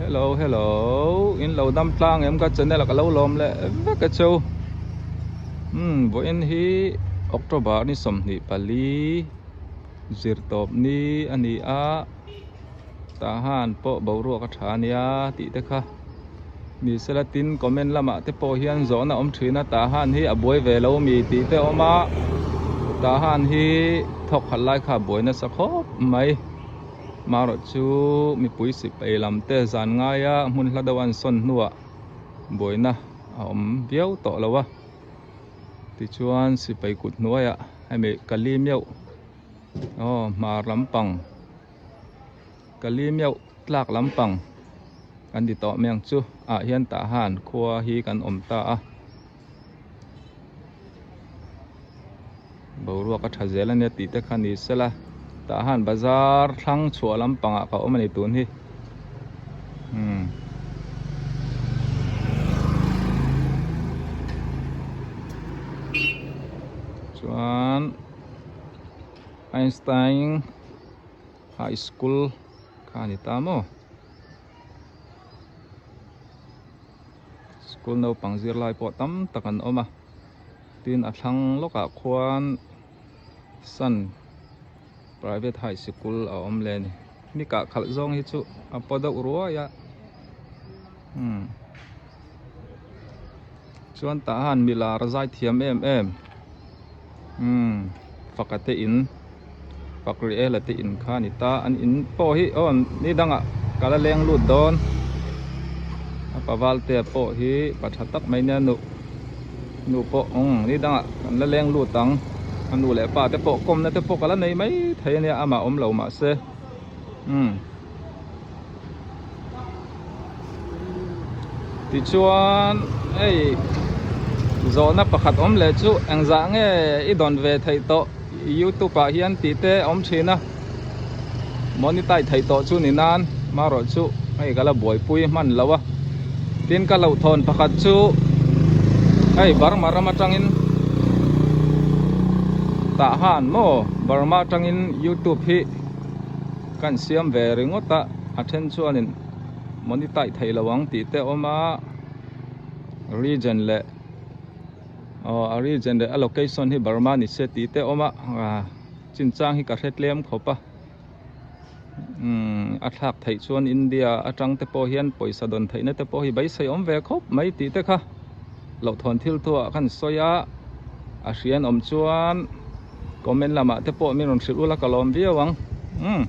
Hello hello in lo dam tlang em ka channel ah ka lo lawm leh vek a cheu umm vawiin hi October ni 24 zirtawp ni a ni a tah han pawh boruak a tha a nia tih te kha ni sela tin comment lamah te pawh hian zawhna awm thin a tah han hi a buai ve lo mi tih te a awm a tah han hi thawk khat lai kha a buai nasa khawp mai. Marawh chu mipui sipai lam te zan ngaia hmun hla deuh an sawn hnuah buaina a awm viau tawh lo a, tichuan sipai kut hnuaiah hemi kali meuh aw hmar lampang kali meuh tlak lampang kan ti tawh mai ang chu ah hian tah han khua hi kan awm ta a. Boruak a tha zel ania tih te kha ni sela tah han bazar thlang chhuah lampangah ka awm a ni tun hi umm chuan Einstein high school kha a ni ta maw. School naupang zirlai pawh tam tak an awm a tin a thlang lawkah khuan sun private high sikul a awm leh a ni ni kah khalh zawng hi chu a paw deuh ruai a umm chuan tah han milar zai thiam em em umm faka te in Fakriela te in kha a ni ta an in pawh hi aw ni dangah ka la leng lut dawn a paval te pawh hi pa tha tak mai nia nu nu pawh umm ni dangah kan la leng lut ang a nu leh pa te pawh kawmna te pawh ka la nei mai thei a nia amah awm lo mahse umm tichuan hei zawhna pakhat awm leh chu engzah nge i dawn ve theih tawh youtube ah hian tih te a awm thin a monetize theih tawh chu ni nan marawh chu hei ka la buaipui hman lo a tin ka hlauhthawn pakhat chu hei Burma ram atangin tah han maw Burma atangin youtube hi. Kan siam ve ringawt a, a then chuanin monetize theih lo ang tih te a awm a, region leh aw a region leh a location hi Burma ni se tih te a awm a, chinchang hi ka hre tlem khawp a, umm a thlak theih chuan India atang te pawh hian pawisa dawn theihna te pawh hi beisei awm ve khawp mai tih te kha hlauhthawn thil thuah khan sawi a, a hrian awm chuan. Comment lamah te pawh min rawn hrilh ula ka lawm viau ang umm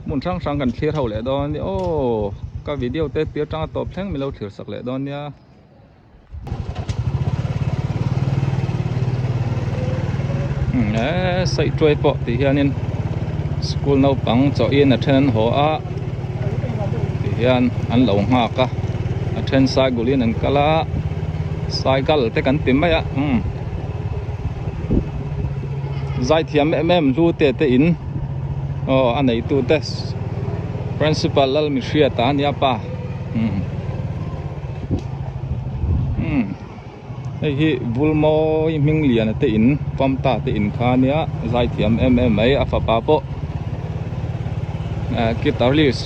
hmun hrang hrang kan thlir ho leh dawn ania aw ka video te tir tanga tawp thleng min lo thlir sak leh dawn nia. Umm eee saihtuai pawh ti hianin school naupang chaw in a then an haw a ti hian an lo nghak a a then saigulin an kal a cycle te kan ti mai a umm. Zaithiam em em hlu te te in aw a neitu te principal Lalmihriata a nia pa umm umm hei hi Vulmawi Hmingliana te in Famta te in kha ania zaithiam em em mai a fapa pawh ah guitarist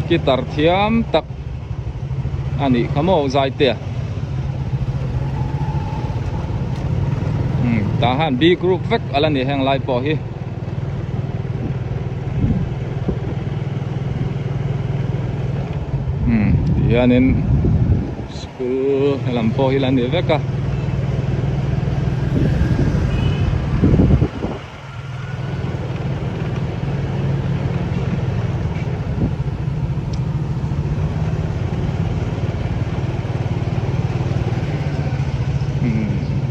guitar thiam tak a nih kha maw zaitea umm tah hian B group vek a la ni heng lai pawh hi umm ti hianin school helam pawh hi la ni vek a.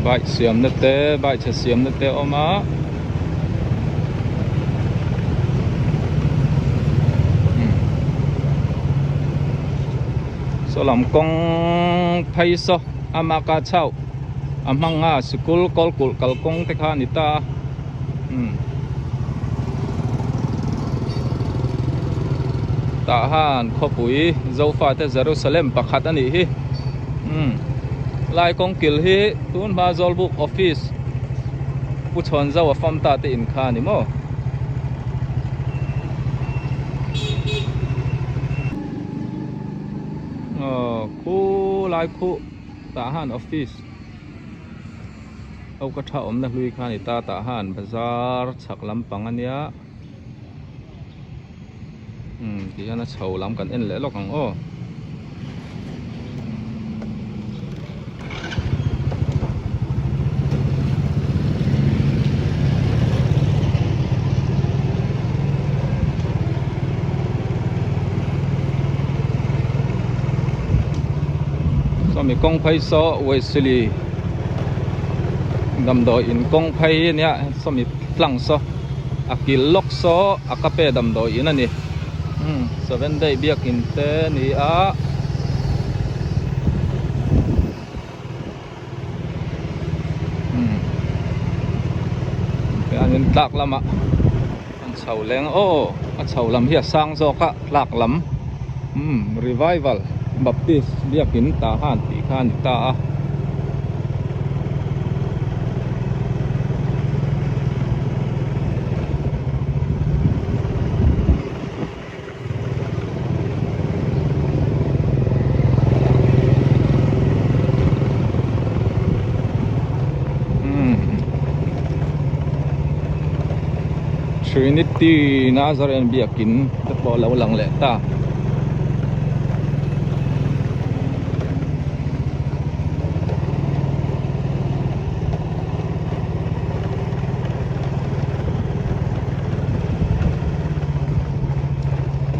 Bike siamna te bike chhe siamna te a awm a saw lam kawng phei saw ama ka chauh a hmang a sikul kawl kulh kalkawng te kha a ni ta a. Umm tah han khawpui Zofate Jerusalem pakhat a nih hi umm lai kawng kil hi tun hma Zawlbuk office Pu Chhawnzo a fam ta te in kha a ni maw. Khulai khuh tah han office ho ka tha awmna hlui kha a ni ta tah han bazar chhak lampang a nia umm ti hian a chho lam kan en leh lawk ang aw. Sawmi kawng phei saw Wesley damdawi in kawng phei ania sawmi tlang saw a kil lawk saw a kape damdawi in a ni umm seven day biakin te a ni a. Hianin tlak lamah an chho leng aw a chho lam hi a sang zawk a tlak lam umm revival baptist biakin tah han tih kha a ni ta a. Trinity Nazarene biakin te pawh a lo lang leh ta.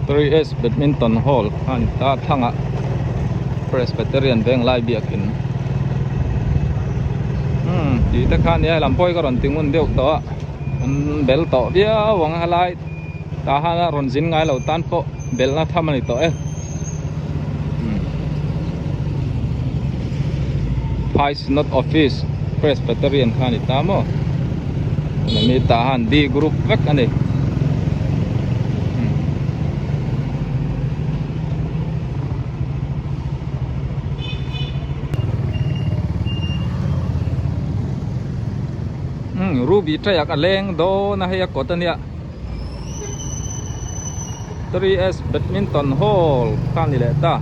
3S Badminton Hall a ni ta thlang ah Presbyterian Venglai biakin umm tih te kha nia lam pawh hi ka rawn ti ngun deuh tawh a an bel tawh viau ang a helai tah hian a rawn zin ngai lo tan pawh belna tham a ni tawh e Phai Synod Office Presbyterian kha a ni ta maw mi tah hian D group vek a ni. Ruby taiak a leng dawn a hei a kawt a nia. 3S Badminton Hall kha a ni leh ta.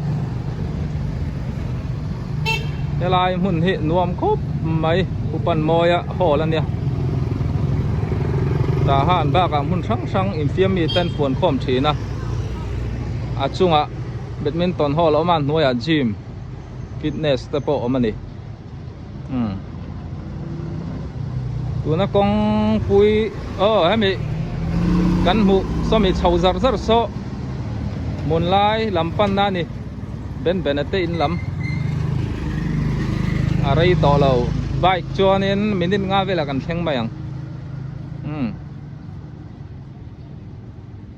Helai hmun hi nuam khawp mai Upanmawia hall a nia. Tah han bakah hmun hrang hrang infiam mi ten fuan khawm thin a. A chungah badminton hall a awm a, hnuaiah gym fitness te pawh a awm a ni. Umm tuna kawngpui aw hemi kan hmuh sawmi chho zar zar saw hmun lai lam panna a ni ben bena te in lam a rei tawh lo bike chuanin minute nga velah kan thleng mai ang umm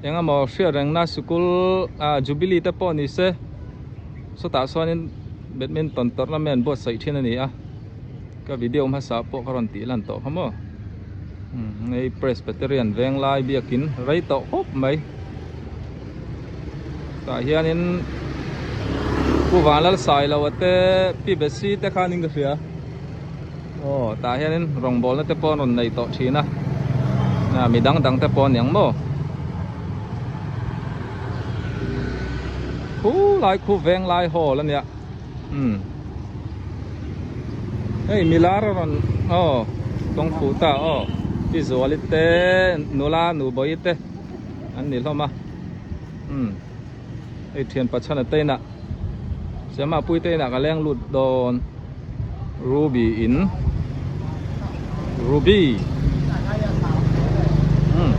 engemaw hriat rengna sikul ah jubilee te pawh ni se sawtah sawn badminton tournament buatsaih thin a ni a ka video hmasa pawh ka rawn tih lan tawh kha maw umm hei presbyterian venglai biakin rei tawh khawp mai tah hianin Pu Vanlalsailoa te Pi Besi te khan in ka hria aw tah hianin rawngbawlna te pawh an rawn nei tawh thin a mi dang dang te pawh a niang maw. Khu lai khu veng lai hall a nia umm hei milar a rawn aw tawng fuh ta aw pi zuali te nula nu bawi te an ni hlawm a umm hei thian pachhana te inah siama pui te inah ka leng lut dawn ruby in ruby umm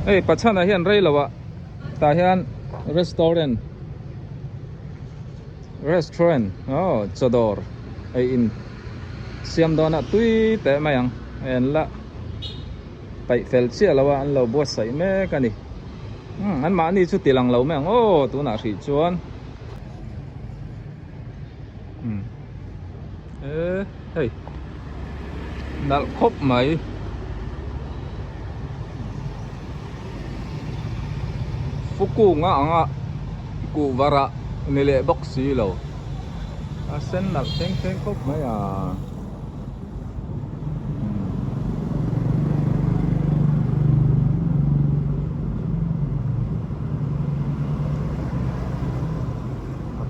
hei pachhana hian rei lo ah tah hian restaurant restaurant aw chawdawr ei in siam dawn a tui teh mai ang hei an la paih fel chiah lo a an lo buatsaih mek a ni umm an mahni chu ti lang lo mai ang aw tunah hrih chuan umm e hei nalh khawp mai. Fukunga anga kuhva rah ni leh bawk si lo a sen nalh thleng thleng khawp mai a.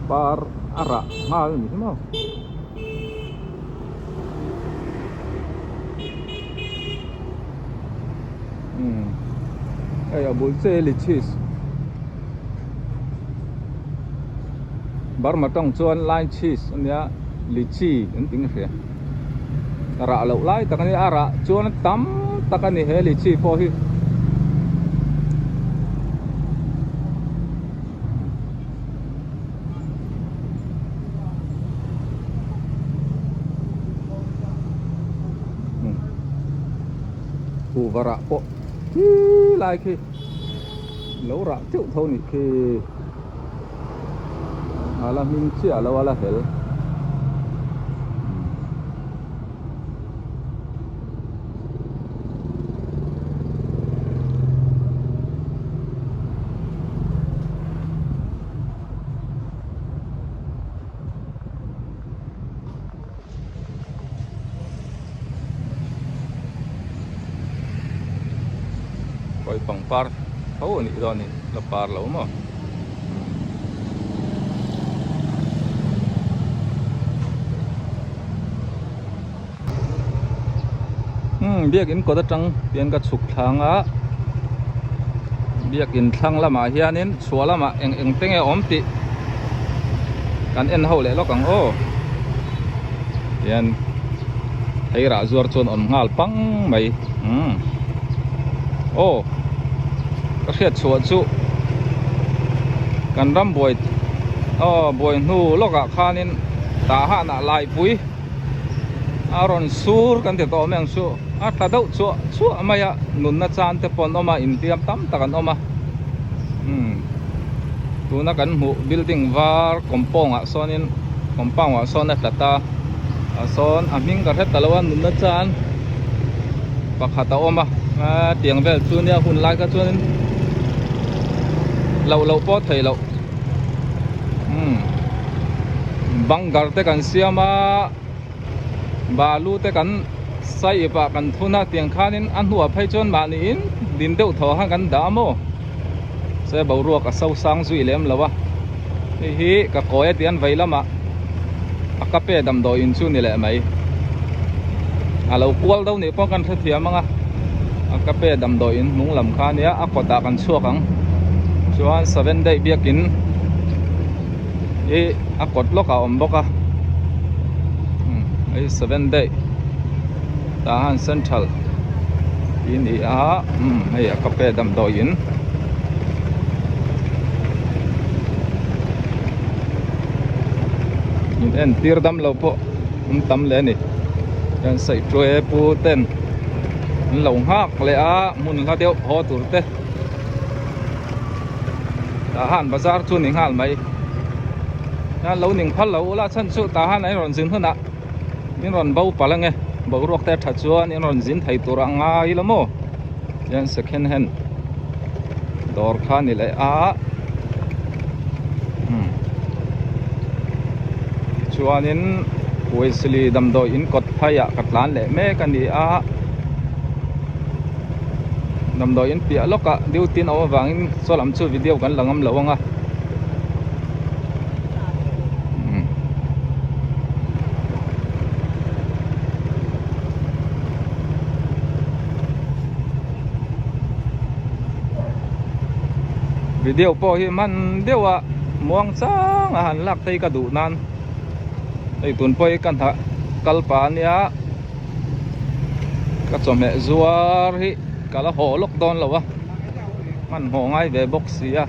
par a rah nghal a ni hi maw. Umm hei a bul che lichis Burma tawng chuan line cheese a nia lichi an ti nge hria rah loh lai tak a nia a rah chuan tam tak a ni he lichi pawh hi. Kuhva rah pawh khi lai khi lo rah teuh tho nih khi a la hming chiah lo a la hel. Khawi pangpar tho a nih dawn hi la par lo maw. Umm biakin kawt atang tian ka chhuk thlang a biakin thlang lamah hianin chhuah lamah eng eng te nge awm tih kan en ho leh lawk ang aw tian thei rah zuar chuan awm nghal pang mai umm aw ka hriat chhuah chu kan ram buai aw buai hnu lawkah khanin tah hanah laipui. A rawn sur kan ti tawh mai ang chu a tla deuh chuah chuah mai a nunna chan te pawh an awm a inhliam tam tak an awm a umm tuna kan hmuh building var compound ah sawnin compound ah sawn a tla ta ah sawn a hming ka hre ta lo a nunna chan pakhat a awm a tiang vel chu nia hun lai kha chuanin loh loh pawh theih loh. Umm bunker te kan siam a balu te kan saiip ah kan thun a tiang khanin a hnuah phei chuan mahniin din deuh thaw khan kan dah a maw se boruak a so sang zui lem lo a hei hi ka kawi a tian vei lamah a ka pe damdawi in chu ni leh mai a lo kual deuh nih pawh kan hrethiam ang a a ka pe damdawi in hnung lam kha ania a kawtah kan chhuak ang chuan seven day biakin ih a kawt lawk ah a awm bawk a umm hei seven day tah hian central tih a ni a umm hei a ka pe damdawi in. In entir dam lo pawh an tam leh a ni hian saihtuai pu ten an lo nghak leh a hmun hla deuh haw tur te tah han bazar chu ni nghal mai hian lo ning phal lo ula chhan chu tah han an rawn zin hunah in rawn bo palh ange boruak te a tha chuan in rawn zin thei tur a ngai la maw hian second hand dawr kha ni leh a umm chuanin Wesley damdawi in kawt phaiah ka tlan leh mek a ni a damdawi in piah lawkah duty an awm avangin saw lam chu video kan la ngam lo ang a. Video pawh hi hman deuh a muang chang a han lak phei ka duh nan hei tun pawh hi ka hna kal pah ania ka chawhmeh zuar hi ka la haw lawk dawn lo a hmanhmawh ngai ve bawk si a.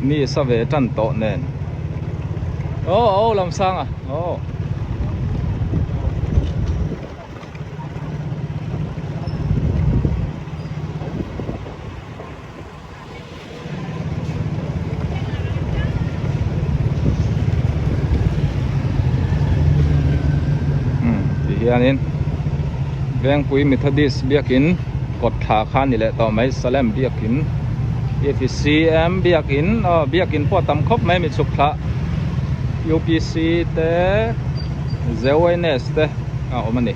Mi sa ve tan tawh nen aw aw lam sang a aw umm ti hianin Vengpui Methodist biakin kawt thla kha a ni leh tawh mai Salem biakin EFCM biakin aw biakin pawh a tam khawp mai mi chhuk thlah UPC te ZYNS te a awm a ni.